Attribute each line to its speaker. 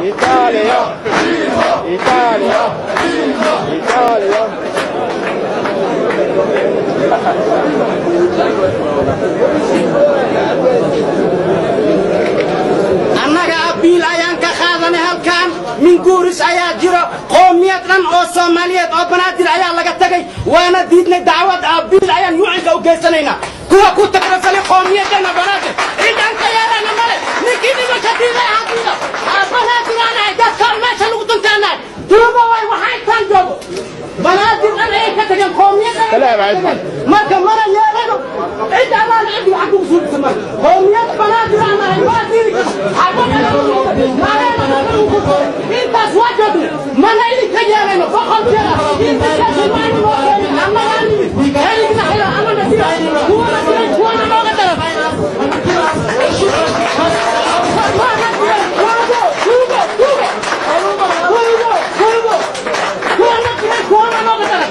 Speaker 1: Italia. Italia. Italia.
Speaker 2: Annaga appeal ayaan ka qaadanay halkan. Minguuris ayaa jiro, qoomiyad dhan oo Soomaaliyeed oo Banaadir ayaa laga tagay, waana diidnay. Dacwad appeal ayaan UN-ka u geysanaynaa kuwa ku tagrafalay qoomiyadana Banaadir. Cidaan ka yeelana male. Ninkii dhimasha diiday ha diido. Banaadir aanahay, dadka meesha lagu duntaanahay duuba way. Waxaa intaan joogo Banaadir dhan ay ka tageen, qoomiyad dhan ay ka tageen. Marka mana yeelano cid allaan cid wax kugu suubisa. Marka qoomiyad Banaadir aanahay, waa diidi xabad. Intaas waa joognay, mana idinka yeelayno. 100 jeer invitation maanu noo keenin. Annagaa nimid, heligna xila annana dila, kuwana dilay, kuwana nooga daran. Waana dilay. Tuugo, tuugo, tuugo, tuugo, tuugo. Kuwana dilay, kuwana nooga daran.